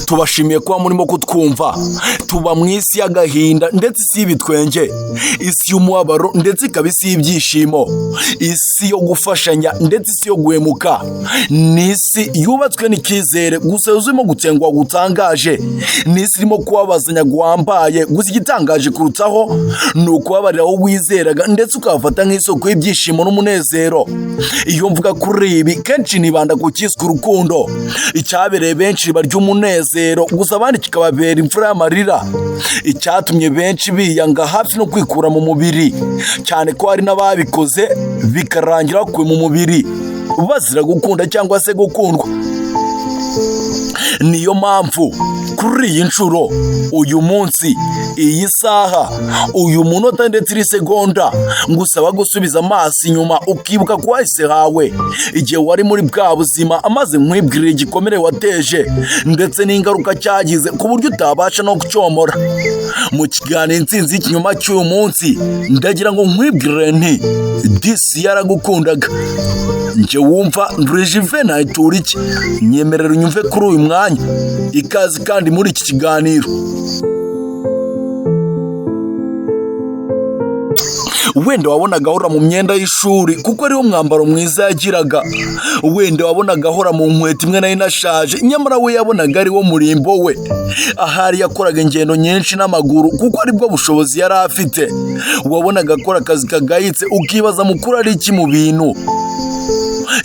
Tubashimiye kuba murimo kutwumva. Tuba mu isi y'agahinda ndetse isi y'ibitwenge, isi y'umubabaro ndetse ikaba isi y'ibyishimo, isi yo gufashanya ndetse isi yo guhemuka. Ni isi yubatswe n'icyizere gusa yuzuyemo gutsengwa gutangaje. Ni isi irimo kubabazanya guhambaye, gusa igitangaje kurutaho ni ukubabarira aho wizeraga ndetse ukabafata nk'isoko y'ibyishimo n'umunezero. Iyo mvuga kuri ibi, kenshi nibanda ku cyiswe urukundo, icyabereye benshi riba ry'umunezero, gusa abandi kikababera imfura y'amarira, icyatumye benshi biyanga hafi no kwikura mu mubiri, cyane ko hari n'ababikoze bikarangira bakuwe mu mubiri bazira gukunda cyangwa se gukundwa. Niyo mpamvu kuri iyi nshuro, uyu munsi, iyi saha, uyu munota ndetse iri segonda, ngusaba gusubiza amaso inyuma ukibuka ku hahise hawe, igihe wari muri bwa buzima, amaze nkwibwirira igikomere wateje ndetse n'ingaruka cyagize ku buryo utabasha no kucyomora. Mu kiganiro Intsinzi y'Ikinyoma cy'uyu munsi, ndagira ngo nkwibwirire nti: "Disi yaragukundaga." Njye wumva Ndurijive Ntayituriki, nyemerera unyumve kuri uyu mwanya. Ikaze kandi muri iki kiganiro. Wenda wabonaga ahora mu myenda y'ishuri kuko ariwo mwambaro mwiza yagiraga. Wenda wabonaga ahora mu nkweto imwe nayo inashaje, nyamara we yabonaga ari wo murimbo we. Ahari yakoraga ingendo nyinshi n'amaguru kuko aribwo bushobozi yari afite. Wabonaga akora akazi kagayitse, ukibaza mukuru ari iki mu bintu.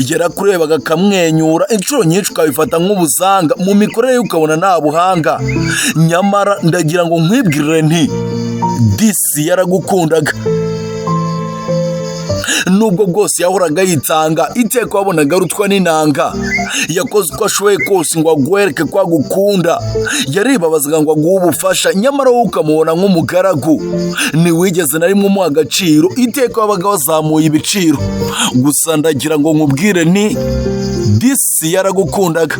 Yarakurebaga akamwenyura inshuro nyinshi, ukabifata nk'ubuzanga mu mikorere ye, ukabona nta buhanga. Nyamara ndagira ngo nkwibwirire nti: "Disi yaragukundaga." Nubwo bwose yahoraga yitanga, iteka wabonaga arutwa n'inanga. Yakoze uko ashoboye kose ngo agwereke ko agukunda. Yaribabazaga ngo aguhe ubufasha, nyamara wowe ukamubona nk'umugaragu. Ntiwigeze na rimwe umuha agaciro, iteka wabaga wazamuye ibiciro. Gusa ndagira ngo nkubwire ni: "Disi yaragukundaga."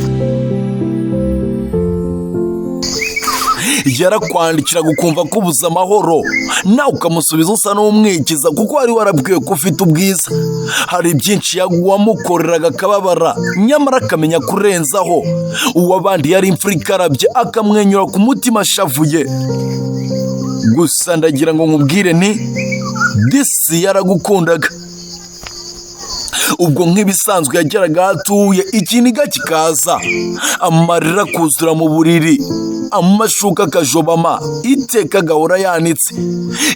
Yarakwandikiraga ukumva ko ubuze amahoro, nawe ukamusubiza usa n'umwikiza kuko wari warabwiwe ko ufite ubwiza. Hari byinshi wamukoreraga akababara, nyamara akamenya kurenzaho. Uw'abandi yari imfura ikarabye, akamwenyura ku mutima ashavuye. Gusa ndagira ngo nkubwire nti: "Disi yaragukundaga." Ubwo nk'ibisanzwe yageraga aho atuye, ikiniga kikaza, amarira akuzura mu buriri, amashuka akajobama, iteka agahora yanitse.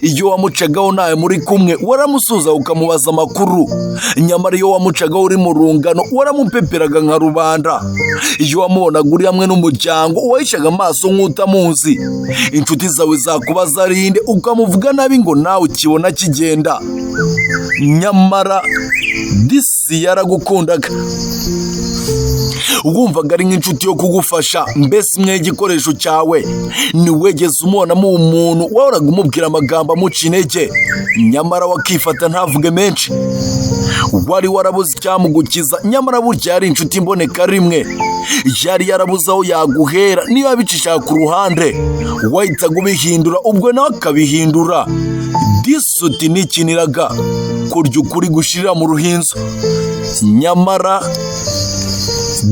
Iyo wamucagaho nawe muri kumwe, waramusuhuza ukamubaza amakuru, nyamara iyo wamucagaho uri mu rungano, waramupeperaga nka rubanda. Iyo wamubonaga uri hamwe n'umuryango, wahishaga amaso nk'utamuzi. Inshuti zawe zakubaza arinde, ukamuvuga nabi ngo nawe ukibona kigenda. Nyamara disi yaragukundaga. Wumvaga ari nk'inshuti yo kugufasha, mbese imwe y'igikoresho cyawe. Ntiwegeze umubonamo umuntu wahoraga umubwira amagambo amuca intege, nyamara wakifata ntavuge menshi. Wari warabuze icyamugukiza, nyamara burya yari inshuti imboneka rimwe. Yari yarabuze aho yaguhera, niba abicishaga ku ruhande wahitaga ubihindura, ubwo nawe akabihindura. Disi uti nikiniraga kurya ukuri gushirira mu ruhinzo, nyamara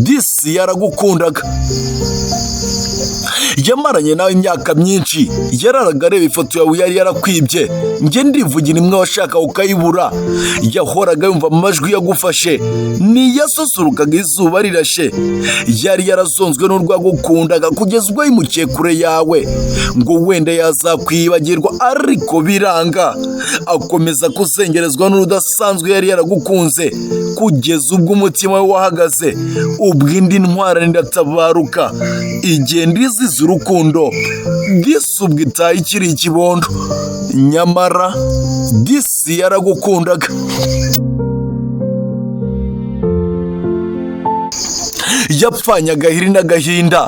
disi yaragukundaga. Yamaranye nawe imyaka myinshi, yararaga areba ifoto yawe yari yarakwibye. Njye ndivugira imwe washaka ukayibura. Yahoraga yumva amajwi yagufashe, ntiyasusurukaga izuba rirashe. Yari yarazonzwe n'urwagukundaga kugeza ubwo yimukiye kure yawe ngo wenda yazakwibagirwa, ariko biranga, akomeza kuzengerezwa n'urudasanzwe yari yaragukunze kugeza ubwo umutima we wahagaze, ubwo indi ntwara ndatabaruka igenda izize urukundo. Disi ubwo itaye ikiri ikibondo, nyamara disi yaragukundaga. Yapfanye agahiri n'agahinda,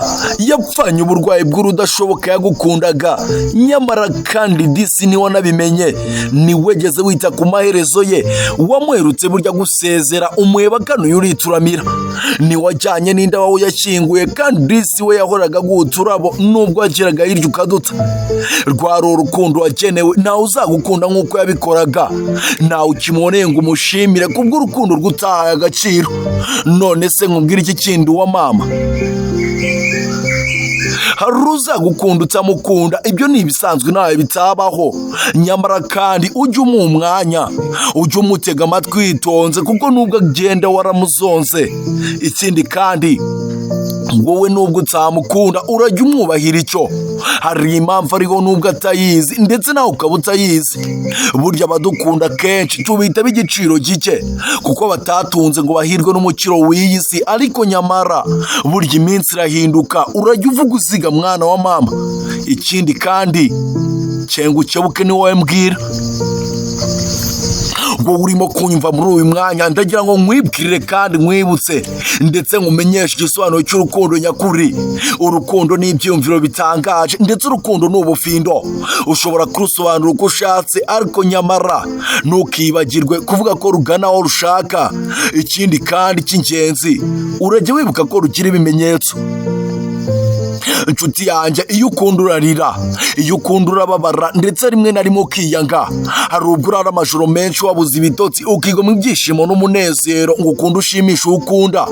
yapfanye uburwayi bw'urudashoboka yagukundaga, nyamara kandi disi ntiwanabimenye, ntiwegeze wita ku maherezo ye. Wamuherutse burya gusezera umuheba kanuye urituramira, ntiwajyanye n'indabo aho yashyinguye, kandi disi we yahoraga aguha uturabo nubwo wageraga hirya ukaduta. Rwari urukundo wagenewe, ntawe uzagukunda nk'uko yabikoraga, ntawe ukimuboneye ngo umushimire kubw'urukundo rw'utahaye agaciro. None se nkubwire iki kindi wa mama? Hari uzagukunda utamukunda, ibyo ni ibisanzwe, ntawe bitabaho. Nyamara kandi ujye umuha umwanya, ujye umutega amatwi witonze, kuko nubwo agenda waramuzonze. Ikindi kandi, wowe nubwo utamukunda, urajya umwubahira icyo. Hari impamvu ariho nubwo atayizi, ndetse nawe ukaba utayizi. Burya abadukunda kenshi tubita igiciro gike, kuko batatunze ngo bahirwe n'umukiro w'iyi si. Ariko nyamara burya iminsi irahinduka, urajya uvuga uziga, mwana wa mama. Ikindi kandi, cyenga ukebuke, ni wowe mbwira, wowe urimo kunyumva muri uyu mwanya. Ndagira ngo nkwibwirire kandi nkwibutse, ndetse nkumenyeshe igisobanuro cy'urukundo nyakuri. Urukundo ni ibyiyumviro bitangaje, ndetse urukundo ni ubufindo. Ushobora kurusobanura uko ushatse, ariko nyamara ntukibagirwe kuvuga ko rugana aho rushaka. Ikindi kandi cy'ingenzi, urajya wibuka ko rugira ibimenyetso. Inshuti yanjye, iyo ukunda urarira, iyo ukunda urababara, ndetse rimwe na rimwe ukiyanga. Hari ubwo urara amajoro menshi wabuze ibitotsi, ukigomwa ibyishimo n'umunezero ngo ukunde ushimishe uwo ukunda,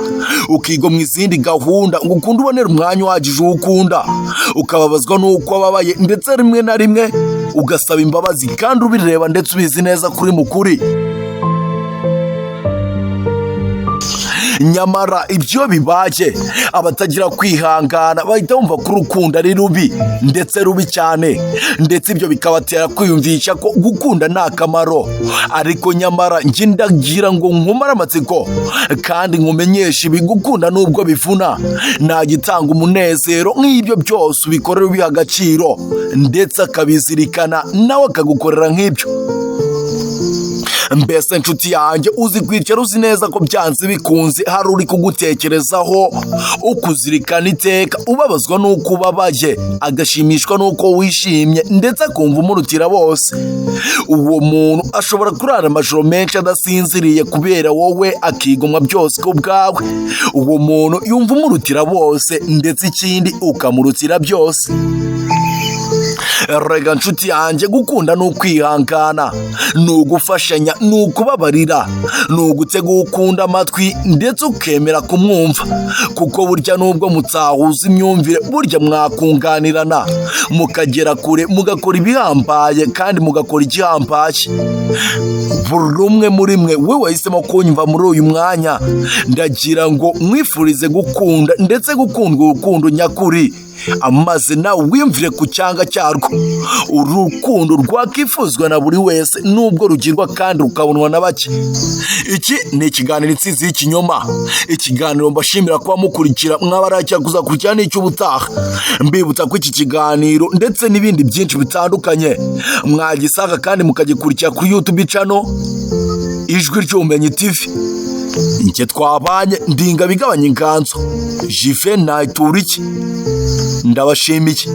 ukigomwa izindi gahunda ngo ukunde ubonere umwanya uhagije uwo ukunda, ukababazwa n'uko ababaye, ndetse rimwe na rimwe ugasaba imbabazi kandi ubireba ndetse ubizi neza kuri mukuri. Nyamara ibyo bibaye, abatagira kwihangana bahita bumva ko urukundo ari rubi, ndetse rubi cyane, ndetse ibyo bikabatera kwiyumvisha ko gukunda nta kamaro. Ariko nyamara njye ndagira ngo nkumare amatsiko kandi nkumenyeshe ibi: gukunda nubwo bivuna, nta gitanga umunezero nk'ibyo byose ubikorera ubiha agaciro, ndetse akabizirikana, nawe akagukorera nk'ibyo. Mbese nshuti yanjye, uzi kwicara uzi neza ko byanze bikunze hari uri kugutekerezaho, ukuzirikana iteka, ubabazwa n'uko ubabaye, agashimishwa n'uko wishimye, ndetse akumva umurutira bose? Uwo muntu ashobora kurara amajoro menshi adasinziriye kubera wowe, akigomwa byose ku bwawe. Uwo muntu yumva umurutira bose, ndetse ikindi ukamurutira byose. Rega nshuti yanjye, gukunda ni ukwihangana, ni ugufashanya, ni ukubabarira, ni ugutega uwo ukunda amatwi, ndetse ukemera kumwumva, kuko burya nubwo mutahuza imyumvire, burya mwakunganirana mukagera kure, mugakora ibihambaye kandi mugakora igihambaye. Buri umwe muri mwe, we wahisemo kunyumva muri uyu mwanya, ndagira ngo mwifurize gukunda ndetse gukundwa urukundo nyakuri, amaze nawe wiyumvire ku cyanga cyarwo. Urukundo rwakifuzwa na buri wese, nubwo rugirwa kandi rukabonwa na bake. Iki ni ikiganiro Intsinzi y'Ikinyoma, ikiganiro mbashimira kuba mukurikira, mwabarakira kuzakurikira n'icy'ubutaha. Mbibutsa ko iki kiganiro ndetse n'ibindi byinshi bitandukanye mwagisanga kandi mukagikurikira kuri YouTube channel Ijwi ry'Ubumenyi TV. Njye twabanye ndinga bigabanya inganzo, Jive Ntayituriki, ndabashimiye.